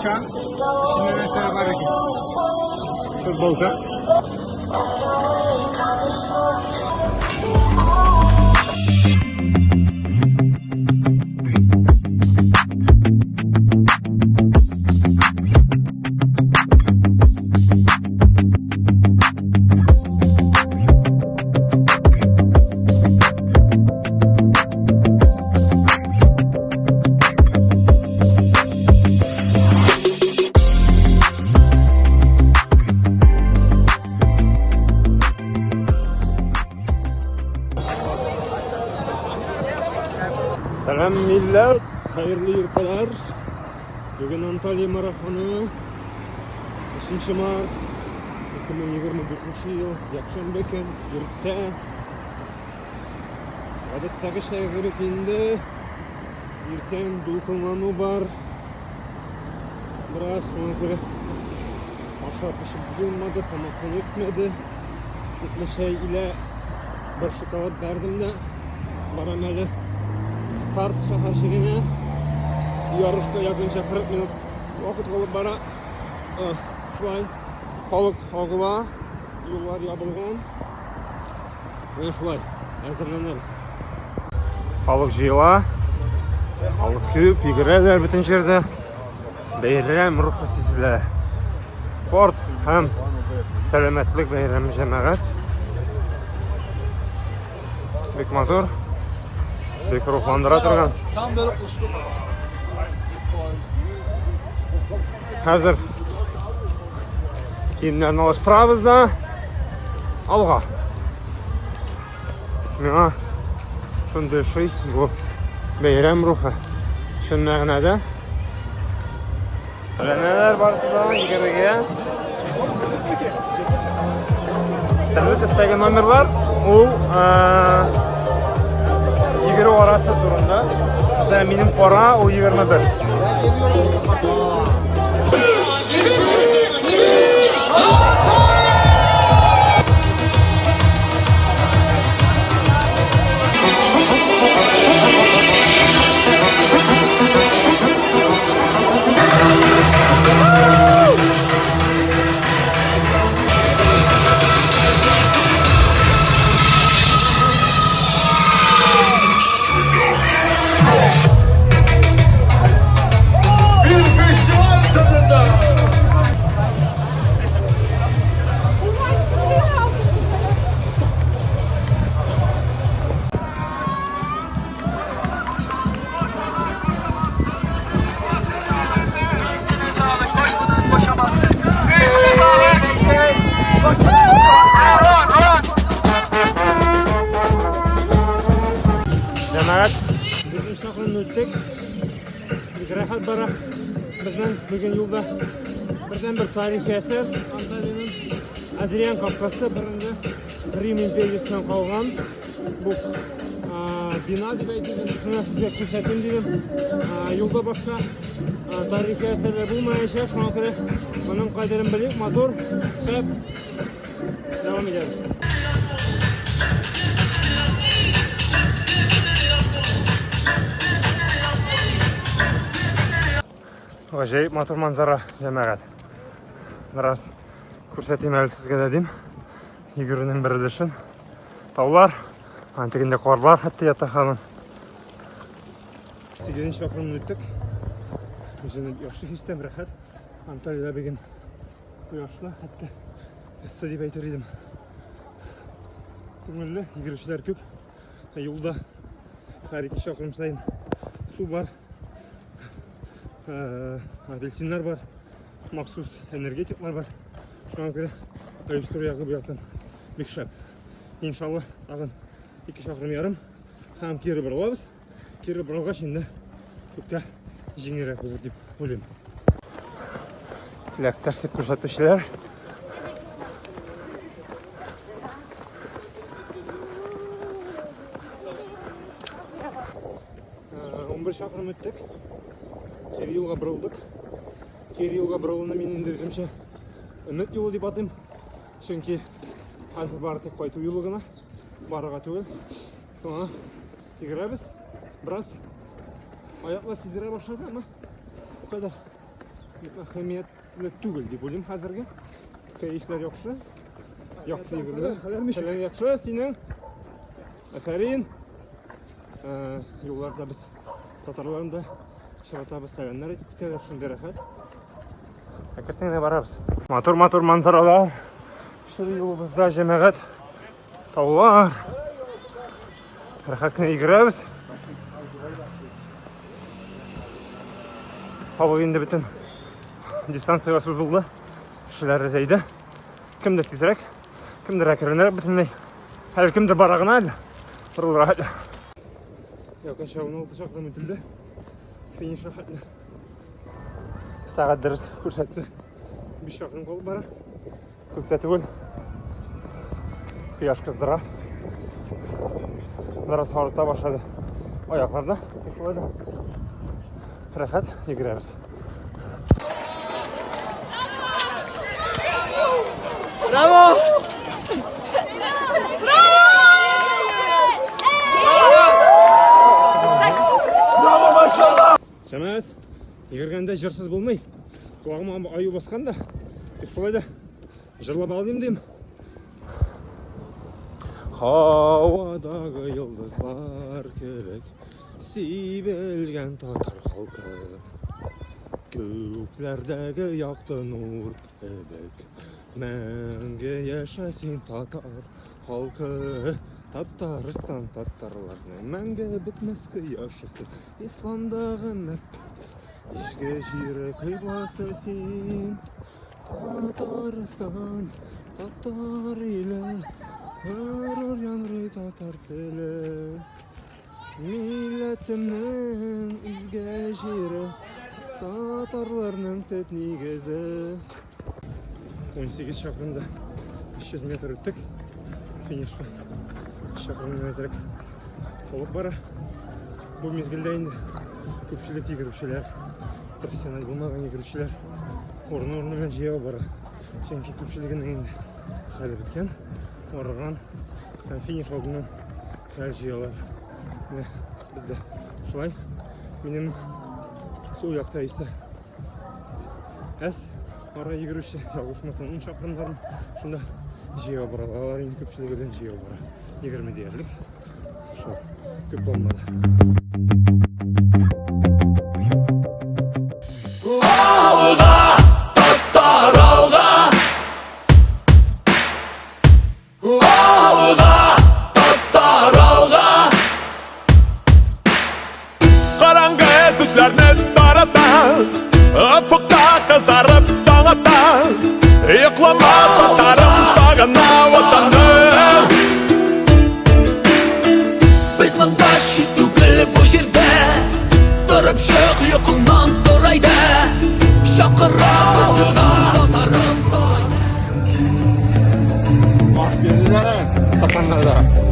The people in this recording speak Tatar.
Бакча. Эчендә нәрсә бар икән? Футболка. Сәлам милләт, хәерле иртәләр. Бүген Анталия марафоны 3 март 2024 ел, якшәмбе көн, иртә. Гадәттәгечә йөгереп инде иртән дулкынлану бар. Бераз шуңа күрә ашап эчеп булмады, тамактан үтмәде. Сөтле чәй илә бер шоколад бәрдем дә барам әле старт шәһәрчегенә. Ярышка якынча 40 минут вакыт калып бара. Шулай халык агыла, юллар ябылган. Менә шулай әзерләнәбез. Халык җыела. Халык күп, йөгерәләр бөтен җирдә. Бәйрәм рухы сизелә. Спорт һәм сәламәтлек бәйрәме җәмәгать. Бик матур. Бик рухландыра торган. Хәзер киемнәрне алыштырабыз да алга. Миңа шундый ошый бу бәйрәм рухы. Чын мәгънәдә. Әйләнәләр барысы да йөгерергә. Төрле төстәге номерлар ул йөгерү арасы турында. Мәсәлән, минем кара ул 21. Bir festival tadında. Җәмәгать, безнең чакрымны үттек. Бик рәхәт бара. Безнең бүген юлда бердән бер тарихи әсәр Анталиянең Адриан капкасы борынгы Рим империясеннән калган. Бу бина дип әйтим, шуны сезгә күрсәтим дидем. Юлда башка тарихи әсәрләр булмаячак, шуңа күрә моның кадерен белик, матур, шәп. Дәвам итәбез. Гаҗәеп матур манзара, җәмәгать. Бераз күрсәтим әле сезгә дә дим. Йөгерүнең бер өлешен. Таулар, аны тегендә карлар хәтта ята һаман. Сигезенче чакрымны үттек. Үземне яхшы хис итәм, рәхәт. Анталиядә бүген кояшлы, хәтта эссе дип әйтер идем. Күңелле, йөгерүчеләр күп. Юлда һәр ике чакрым саен су бар. Апельсиннар бар, махсус энергетиклар бар. Шуңа күрә оештыру ягы бу яктан бик шәп. Иншалла, тагын 2 чакрым ярым һәм кире борылабыз. Кире борылгач инде күпкә җиңелрәк булыр дип уйлыйм. Теләктәшлек күрсәтүчеләр. 11 чакрым үттек. Кире юлга борылдык. Кире юлга борылуны мин инде үземчә өмет юлы дип атыйм. Чөнки хәзер бары тик кайту юлы гына, барырга түгел. Шуңа йөгерәбез. Бераз аяклар сиздерә башлады, әмма бу кадәр Әһәмиятле түгел дип уйлыйм хәзергә. Кәефләр яхшы. Якты йөгерде. Хәлләр яхшы синең. Афәрин. Э, юлларда без татарларны да очратабыз, сәламнәр әйтеп китәләр, шундый рәхәт. Әкертен генә барабыз. Матур-матур манзаралар. Шул юлыбызда җәмәгать таулар. Рәхәт кенә йөгерәбез. Авыл инде бөтен дистанциягә сузылды. Кешеләр әзәйде. Кемдер тизрәк, кемдер әкренрәк бөтенләй. Әле кемдер бара гына әле. Борылырга хәтле. Якынча 16 чакрым үтелде. Финишка хәтле. Сәгать дөрес күрсәтте. 5 чакрым калып бара. Күп тә түгел. Кояш кыздыра. Бераз арыта башлады. Аяклар да шулай да. Рәхәт йөгерәбез. Браво! Bravo maşallah. Җәмәгать, йөгергәндә җырсыз булмый. Колагыма аю баскан да, тик шулай да җырлап алыйм дим. Һавадагы йолдызлар кебек сибелгән татар халкы. Күкләрдәге якты нур кебек мәңге яшә син татар халкы. Татарстан татарларның мәңге бетмәс кояшысы. Исламдагы Мәккә изге җире кыйбласы син. Татарстан, татар иле, горур яңгырый татар теле. Милләтемнең изге җире, татарларның төп нигезе. 18 чакрымда 300 метр үттек. Финишка чакрымнан әзрәк калып бара. Бу мизгелдә инде күпчелек йөгерүчеләр, профессиональ булмаган йөгерүчеләр урыны-урыны белән җәяү бара. Чөнки күпчелегенең инде хәле беткән, арыган һәм финиш алдыннан хәл җыялар. Менә бездә шулай. Минем сул якта исә әз ара йөгерүче, ялгышмасам, 10 чакрымнарын шунда җәяү баралар. Алар инде күпчелеге белән җәяү бара. 20 диярлек. Шул, күп булмады. Алга, татар алга. Алга, татар алга. Караңгы төсләрне тарата, Офыкта кызарып таң ата. Йоклама, татарым, сагына ватаным. Без монда чит түгел бу җирдә. Торып чык йокыңнан тор әйдә. Чакыра безне татарым тор әйдә. Бирделәр, тапканнар да.